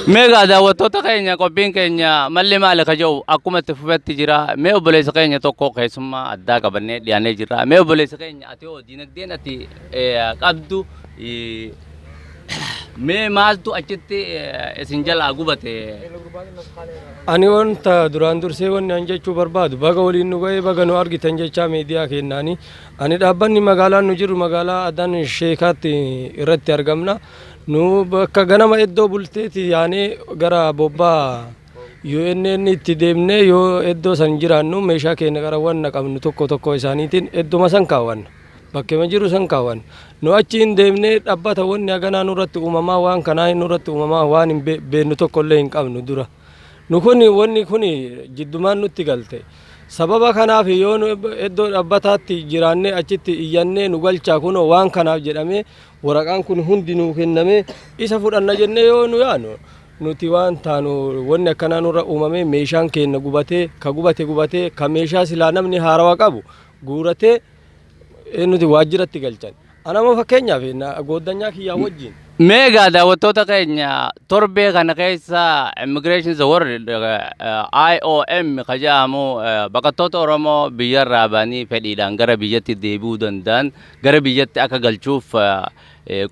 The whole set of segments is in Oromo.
Mee egaa daawwattoota keenya qophiin keenya malli maali ka jedhu akkuma itti fufetti jira. Mee obboleessa keenya tokko keessummaa addaa qabannee dhiyaannee jirra. Mee obboleessa keenya ati hoo dinagdeen ati qabdu mee maaltu achitti isin jalaa gubate? Ani wanta duraan dursee wanni an jechuu barbaadu baga waliin nu ga'ee baga nu argitan jechaa miidiyaa kennaani. Ani dhaabbanni magaalaan nu jirru magaalaa Adan Sheekaatti irratti argamna. Nu bakka ganama iddoo bulteeti yaanee gara bobbaa UNN itti deemnee yoo iddoo san jiraannu meeshaa keenya gara wanna qabnu tokko tokko isaaniitiin idduma san kaawwanna. Bakkema jiru san kaawwanna. Nu achi hin deemnee dhaabbata wanni haganaa nurratti uumamaa waan kanaa nurratti uumamaa waan hin beeknu tokko illee hin qabnu dura. Nu kun wanni kun jiddumaan nutti galte. Sababa kanaaf yoo nu iddoo dhaabbataatti jiraannee achitti iyyannee nu galchaa kunoo waan kanaaf jedhamee waraqaan kun hundi nuu kennamee isa fudhanna jennee yoo nu yaanu nuti waan taanu wanni akkanaa nurra uumamee meeshaan keenya gubatee ka gubate gubatee ka meeshaa silaa namni haarawa qabu guuratee nuti waajjiratti galchan. Anama fakkeenyaaf gooddanyaa kiyyaa wajjin. Mee egaa daawwattoota keenya torbee kana keessa Immigration the World IOM ka jedhamu baqattoota Oromoo biyyarraa ba'anii fedhiidhaan gara biyyatti deebi'uu danda'an gara biyyatti akka galchuuf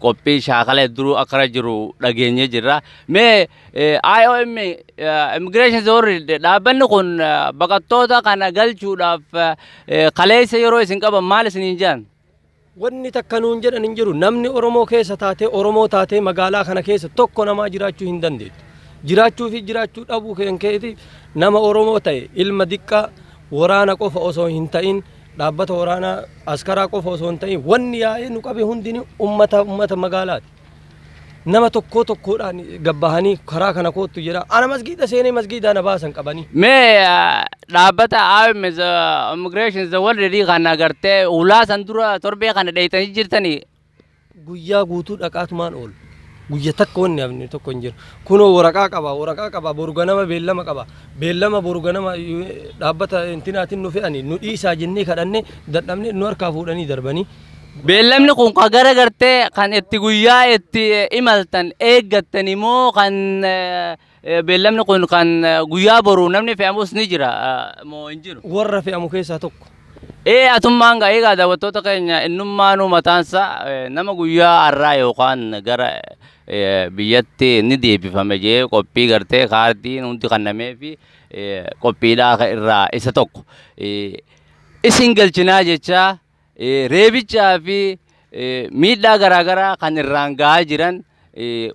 qophii shaakala duruu akka jiru dhageenyee jirra. Mee IOM Immigration the World dhaabbanni kun baqattoota kana galchuudhaaf kaleessa yeroo isin qaban maal isiniin jedhan? Wanni takka nuun jedhan hin jiru. Namni Oromoo keessa taatee Oromoo taatee magaalaa kana keessa tokko namaa jiraachuu hin dandeettu. Jiraachuu fi jiraachuu dhabuu keeti nama Oromoo ta'e ilma diqqaa waraana qofa osoo hin ta'in dhaabbata waraanaa askaraa qofa osoo hin ta'in wanni yaa'ee nu qabe hundinuu ummata ummata magaalaati. Nama tokkoo tokkoodhaan gabbahanii karaa kana koottu jedha. Ana masgiida seenee masgiidaa na baasan qabanii. Mee dhaabbata IOM Immigration the World kana agartee ulaa san dura torbee kana dheeytanii jirtanii? Guyyaa guutuu dhaqaatumaan oolu. Guyya takka wanni hafne tokko hin jiru. Kunoo waraqaa qaba, waraqaa qaba, boru ganama beellama qaba. Beellama boru ganama dhaabbata intinaatiin nu fe'anii nu dhiisaa jennee kadhannee dadhabnee nu harkaa fuudhanii darbanii. Beellamni kun ka gara gartee kan itti guyyaa itti imaltan eeggattan immoo kan beellamni kun kan guyyaa boru namni fe'amus ni jira moo hin jiru? Warra fe'amu keessaa tokko. Ee atummaan gaa egaa daawwattoota keenya innummaanuu mataansa nama guyyaa har'aa yookaan gara biyyatti ni deebifame jee qophii gartee kaardiin hundi kennamee fi qophiidhaa irraa isa tokko. Isin galchinaa jechaa reebichaa fi miidhaa garaagaraa kan irraan gahaa jiran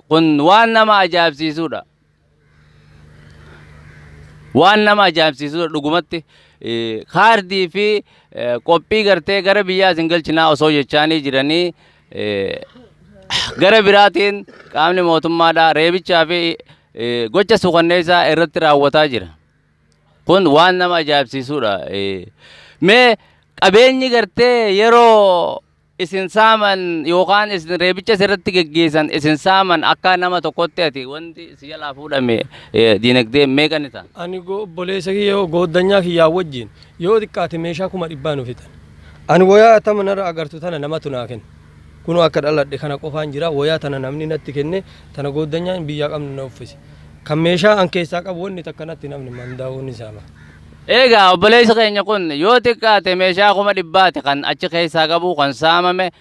kun waan nama ajaa'ibsiisudha. Waan nama ajaa'ibsiisudha dhugumatti kaardii fi qophii gartee gara biyyaa isin galchinaa osoo jechaanii jiranii gara biraatiin qaamni mootummaadhaa reebichaa fi gocha suukanneessaa irratti raawwataa jira. Kun waan nama ajaa'ibsiisudha. Mee qabeenyi gartee yeroo isin saaman yookaan isin reebicha isirratti geggeessan isin saaman akka nama tokkotti ati wanti si jalaa fuudhame diinagdee meeqa ni ta'a? Ani obboleessa kiyya gooddanyaa kiyyaa wajjin yoo xiqqaate meeshaa 500,000 nu fixan. Ani wayaa tama narra agartu tana namatu naa kenne. Kunoo akka dhaladhe kana qofaan jira wayaa tana namni natti kenne tana gooddanyaan biyyaa qabnu na uffise. Kan meeshaa an keessaa qabu wanni takka natti namni mandaa'uun isaa ma. Egaa obboleessi keenya kun yoo xiqqaate meeshaa 100,000 kan achi keessaa qabu kan saamame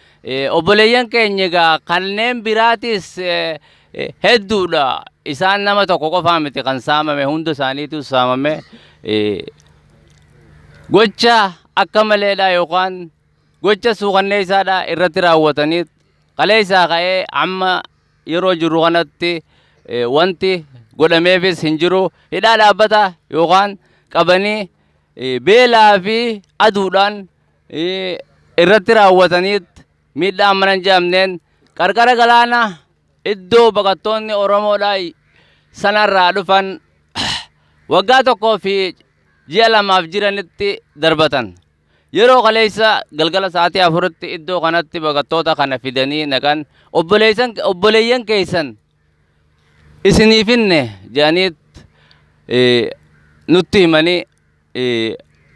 obboleeyyan keenya egaa kanneen biraatis hedduudha. Isaan nama tokko qofaa miti kan saamame hunda isaaniitu saamame. Gocha akka maleedha yookaan gocha suukanneessaadha irratti raawwatanii kaleessaa ka'ee amma yeroo jirru kanatti wanti godhameefis hin jiru. Hidhaa dhaabbata yookaan qabanii beelaa fi aduudhaan irratti raawwatanii miidhaa amma hin jedhamneen qarqara galaanaa iddoo baqattoonni Oromoodhaa sanarraa dhufan waggaa 1 fi ji'a 2f jiranitti darbatan. Yeroo kaleessa galgala sa'aatii 4tti iddoo kanatti baqattoota kana fidanii naqan obboleeyyan keessan isinii finne jedhaniit nutti himanii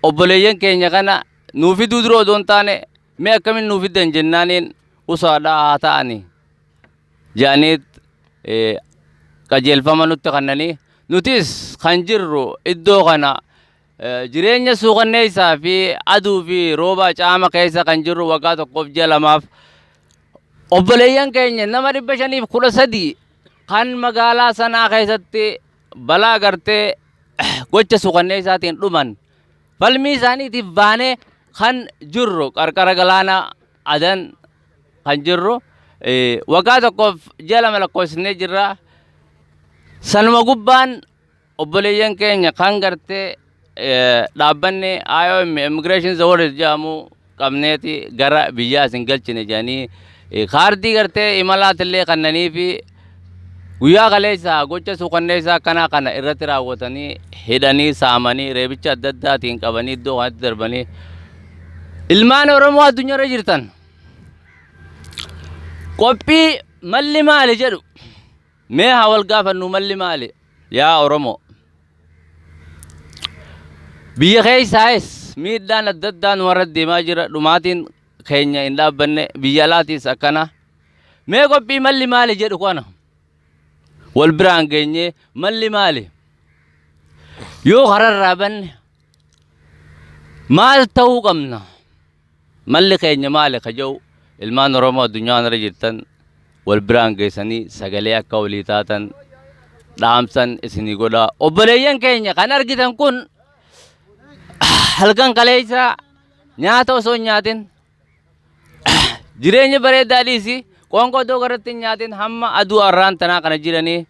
obboleeyyan keenya kana nuu fiduu dura odoo hin taane mee akkamiin nuu fiddan jennaaniin usaadhaa haa ta'anii. jedhanii qajeelfama nutti kennanii, nutis kan jirru iddoo kana jireenya suukanneessaa fi aduu fi rooba caama keessa kan jirru waggaa 1f ji'a 2f, obboleeyyan keenya nama 513 kan magaalaa sanaa keessatti balaa gartee gocha suukanneessaatiin dhuman falmii isaaniitiif baanee kan jirru, qarqara galaana Adan kan jirru waggaa 1f ji'a 2 lakkoofsisnee jirra. Sanuma gubbaan obboleeyyan keenya kan gartee dhaabbanni IOM, Immigration the World jedhamu, qabneeti gara biyyaa isin galchine jedhanii kaardii gartee imalaatillee kannanii fi guyyaa kaleessaa gocha suukanneessaa akkanaa kana irratti raawwatanii, hidhanii, saamanii, reebicha adda addaatiin qabanii iddoo kanatti darbanii. Ilmaan Oromoo addunyaarra jirtan, qophii malli maali jedhu mee haa wal gaafannu. Malli maali yaa Oromoo? Biyya keessaayis miidhaan adda addaa nu irra deemaa jira, dhumaatiin keenya hin dhaabbanne. Biyya alaatiis akkana. Mee qophii malli maali jedhu kana wal biraan geenyee, malli maali? Yoo kararraa banne maal ta'uu qabna? Malli keenya maali ka jedhu ilmaan Oromoo addunyaa kanarra jirtan wal biraan geessanii sagalee akka walii taatan dhaamsan isinii godha. Obboleeyyan keenya kan argitan kun halkan kaleessa nyaata osoo hin nyaatin, jireenya bareedaa dhiisi, qoonqoo iddoo irratti hin nyaatin, hamma aduu arraan tanaa kana jiranii.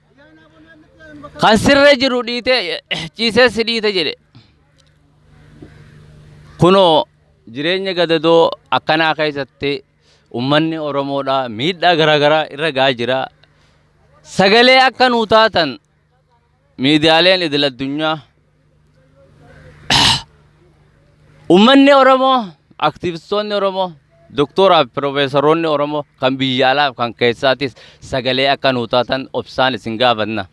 Kan sirra jiru dhiite ciisee si dhiite jedhe. Kunoo jireenya gadadoo akkanaa keessatti ummanni Oromoodha miidhaa garaagaraa irra gahaa jira. Sagalee akka nuu taatan miidiyaaleen idil addunyaa, ummanni Oromoo, aktivistoonni Oromoo, doktooraa fi piroofeesaroonni Oromoo kan biyya alaaf kan keessaatis sagalee akka nuu taatan obsaan isin gaafanna.